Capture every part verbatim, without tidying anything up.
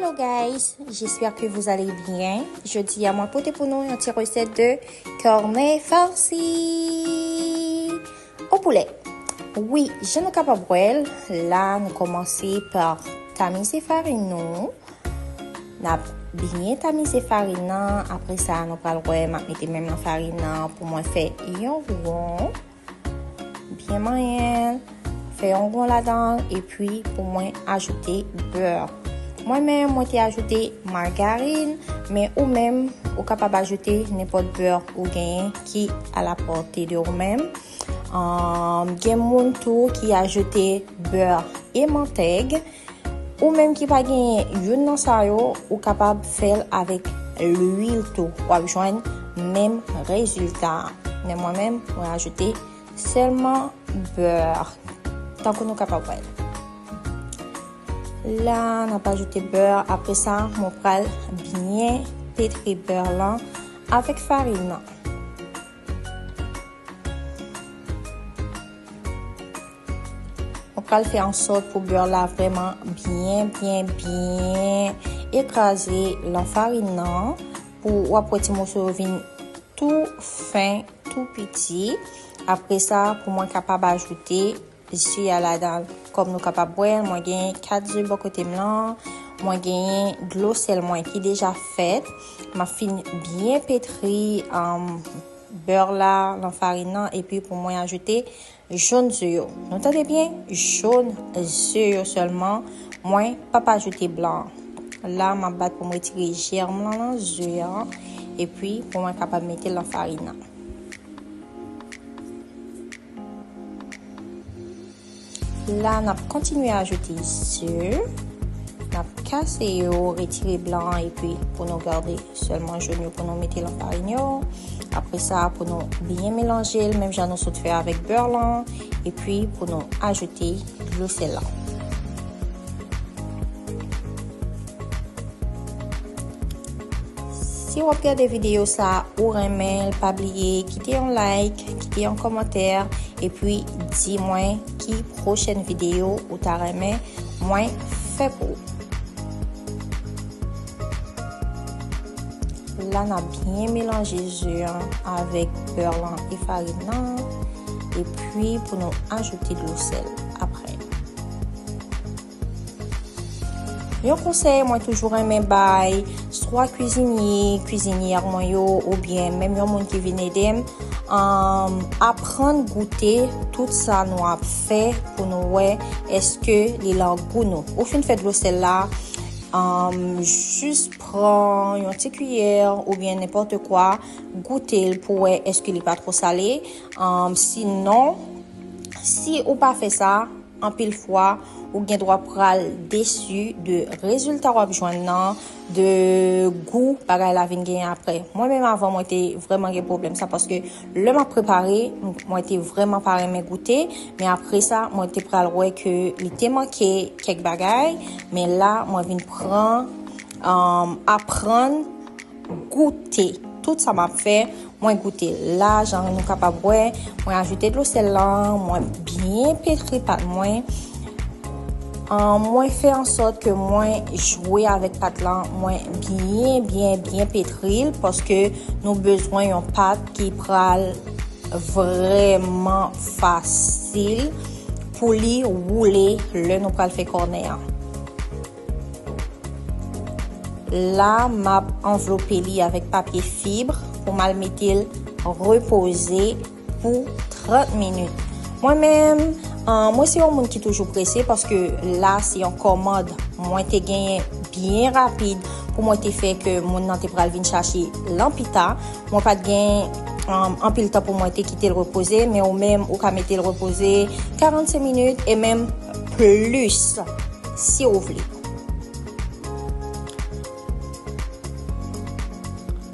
Hello guys, j'espère que vous allez bien. Jodi a mwen pote pou nou yon ti resèt de cornet farci au poulet. Wi, jan nou kapab wè l, la nou kòmanse pa tamize farin nou. N ap byen tamize farin nan. Apre sa, nou pral wè m ap mete menm nan farin nan pou mwen fè yon won. Byen manyen l, fè yon won ladan l, epi pou mwen ajoute bè. Mwen menm, mwen te ajoute margarin, men ou menm, ou kapab ajoute nenpòt bè ou genyen ki à la portée de ou menm. Ahn, gen moun tou ki ajoute bè e mantèg. Ou menm ki pa genyen youn nan sa yo, ou kapab fè l avèk lwil tou. W ap jwenn menm rezilta a. Men mwen menm, mwen ajoute sèlman bè. Tankou nou kapab wè l. La, n ap ajoute bè. Apre sa, mwen pral byen petri bè lan avèk farin nan. Mwen pral fè an sòt pou bè la vrèman byen, byen, byen ekraze lan farin nan. Pou w ap wè ti moso yo vin tou fen, tou piti. Apre sa, pou mwen kapab ajoute ze a ladan l. Kòm nou kapab wè, mwen genyen kat ze bò kote m lan. Mwen genyen dlo sèl mwen ki deja fèt. M ap fin byen petri, um, bè la lan farin nan. Epi pou mwen ajoute jòn ze yo. Nou tande byen? Jòn ze yo sèlman. Mwen p ap ajoute blan an. La, m ap bat pou m retire jèm lan nan ze an. Epi pou mwen kapab mete l lan farin nan. La, n ap kontinye ajoute ze. N ap kase yo, retire blan an, epi pou nou gade sèlman jòn yo pou nou mete lan farin yo. Apre sa, pou nou byen melanje l, menm jan nou sot fè avèk bè lan, epi pou nou ajoute dlo sèl lan. Si w ap gade videyo sa, ou renmen l, pa bliye kite yon like, kite yon kòmantè, epi di mwen ki pwochèn videyo ou ta renmen mwen fè pou ou. La, n ap byen melanje ze an avèk bè lan e farin nan, epi pou nou ajoute dlo sèl apre. Yon konsèy mwen toujou renmen bay, swa kwizinye, kwizinyè mwen yo, oubyen menm yon moun ki vin ede m, um, aprann goute tout sa nou ap fè pou nou wè èske li lan gou nou. Ou fin fè dlo sèl la, um, jis pran yon ti kiyè oubyen nenpòt kwa, goute l pou wè èske li pa twò sale. Um, sinon, si ou pa fè sa, anpil fwa, ou gen dwa pral desi de rezilta w ap jwenn nan, de gou bagay la vin genyen apre. Mwen menm avan, mwen te vrèman gen pwoblèm sa, paske lè m ap prepare, mwen te vrèman pa renmen goute, men apre sa, mwen te pral wè ke li te manke kèk bagay, men la, mwen vin pran, um, aprann goute. Tout sa m ap fè, mwen goute. La, jan nou kapab wè, mwen ajoute dlo sèl lan, mwen byen petri pat mwen. An, mwen fè an sòt ke mwen jwe avèk pat lan, mwen byen, byen, byen petri l, paske nou bezwen yon pat ki pral vrèman fasil pou li woule lè nou pral fè kònè an. La, m ap anvlope li avèk papye fib pou m al mete l repoze pou trant minit. Mwen menm, an, mwen se yon moun ki toujou prese, paske la se yon kòmand mwen te genyen byen rapid pou mwen te fè ke moun nan te pral vin chache lan pita. Mwen pa t gen, um, anpil tan pou mwen te kite l repoze, men ou menm, ou ka mete l repoze karannsenk minit e menm plis, si w vle.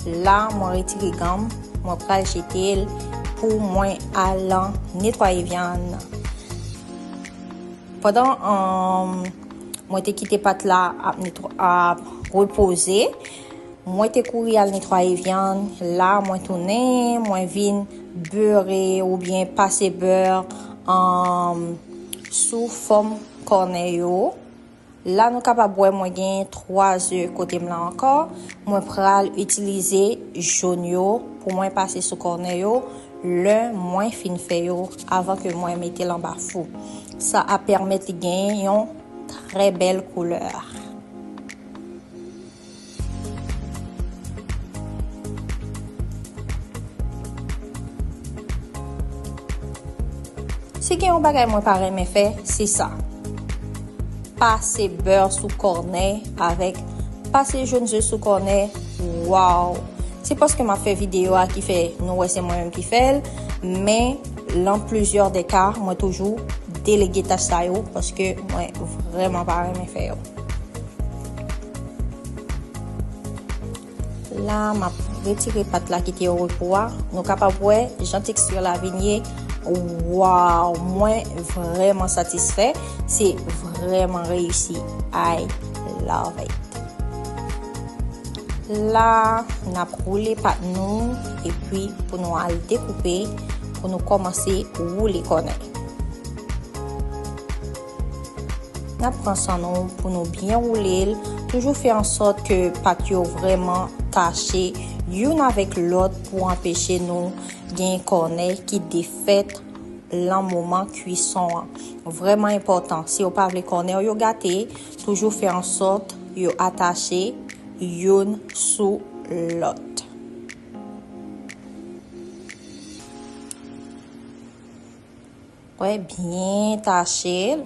La, mwen retire gan m, mwen pral jete l pou mwen al netwaye vyann nan. Pandan, um, mwen te kite pat la ap netwa-, ap repoze, mwen te kouri al netwaye vyann. La, mwen tounen, mwen vin bere oubyen pase bè, um, sou fòm kònè yo. La, nou kapab wè mwen gen twa ze kote m la ankò. Mwen pral itilize jòn yo pou mwen pase sou kònè yo lè mwen fin fè yo, avan ke mwen mete l anba fou. Sa ap pèmèt li gen yon trè bèl koulè. Si gen yon bagay mwen pa renmen fè, se sa. Pase bè sou kònè avèk pase jòn ze sou kònè. Waw! Se paske m ap fè videyo a ki fè nou wè se mwen menm ki fè l, men lan plizyè de ka, mwen toujou delege tach sa yo paske mwen vrèman pa renmen fè yo. La, m ap retire pat la ki te o repo a. Nou kapab wè jan teksti la vin ye. Waw, mwen vrèman satisfè. Se vrèman reyisi. I love it. La, n ap woule pat nou epi pou nou al dekoupe, pou nou kòmanse woule kònè. N ap pran san nou pou nou byen woule l. Toujou fè ansòt ke pat yo vrèman tache youn avèk lòt pou anpeche nou gen kònè ki defèt lan moman kwison an. Vrèman enpòtan, si w pa vle kònè w yo gate, toujou fè ansòt yo atache youn sou lòt. Wè, byen tache l.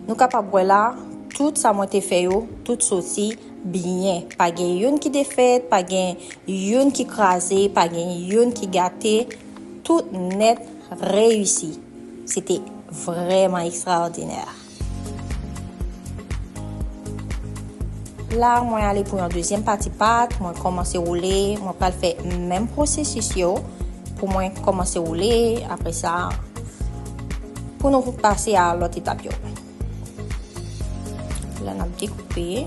Nou kapab wè la, tout sa mwen te fè yo, tout soti byen. Pa gen youn ki defèt, pa gen youn ki kraze, pa gen youn ki gate. Tout nèt reyisi. Se te vrèman ekstraòdinè. La, mwen ale pou yon dezyèm pati pat, mwen kòmanse woule, mwen pral fè menm pwosesis yo pou mwen kòmanse woule, apre sa, pou nou pase a lòt etap yo. La, n ap dekoupe.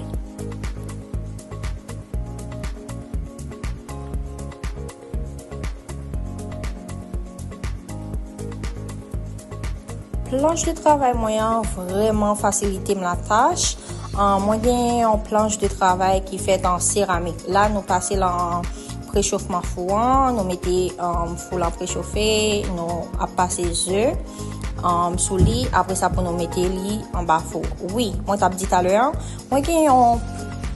Planch de travay mwen an vrèman fasilite m latach. Ah, mwen gen yon planch de travay ki fèt an seramik. La, nou pase l an prechofman fou an, nou mete, um, fou lan prechofe, nou ap pase ze, um, sou li, apre sa pou nou mete li anba fou. Wi, mwen t ap di talè an, mwen gen yon,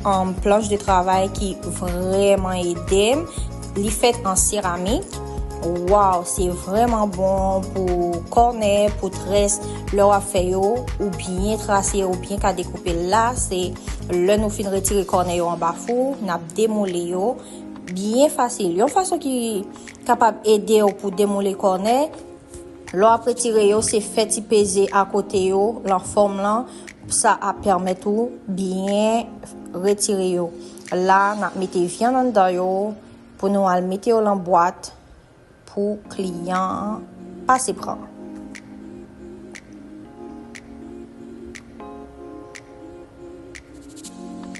um, planch de travay ki vrèman ede m. Li fèt an seramik. Waw, se vrèman bon pou kònè, pou très, lè w ap fè yo, ou byen trase, ou byen ka dekoupe l la. Se lè nou fin retire kònè yo anba fou, n ap demoule yo byen fasil. Yon fason ki kapab ede w pou demoule kònè, lè w ap retire yo, se fè ti peze akote yo, lan fòm lan, sa ap pèmèt ou byen retire yo. La, n ap mete vyann anndan yo pou nou al mete yo lan bwat pou kliyan an pase pran.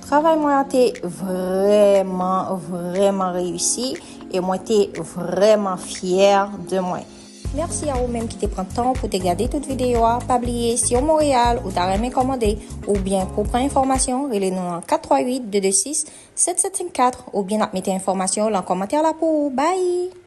Travay mwen an te vrèman, vrèman reyisi e mwen te vrèman fyè de mwen. Mèsi a ou menm ki te pran tan pou te gade tout videyo a. Pa bliye, si w Monreyal, ou ta renmen kòmande, oubyen pou pran enfòmasyon, rele nou nan kat twa uit, de de sis, sèt sèt senk kat, oubyen n ap mete enfòmasyon yo lan kòmantè la pou ou. Bye!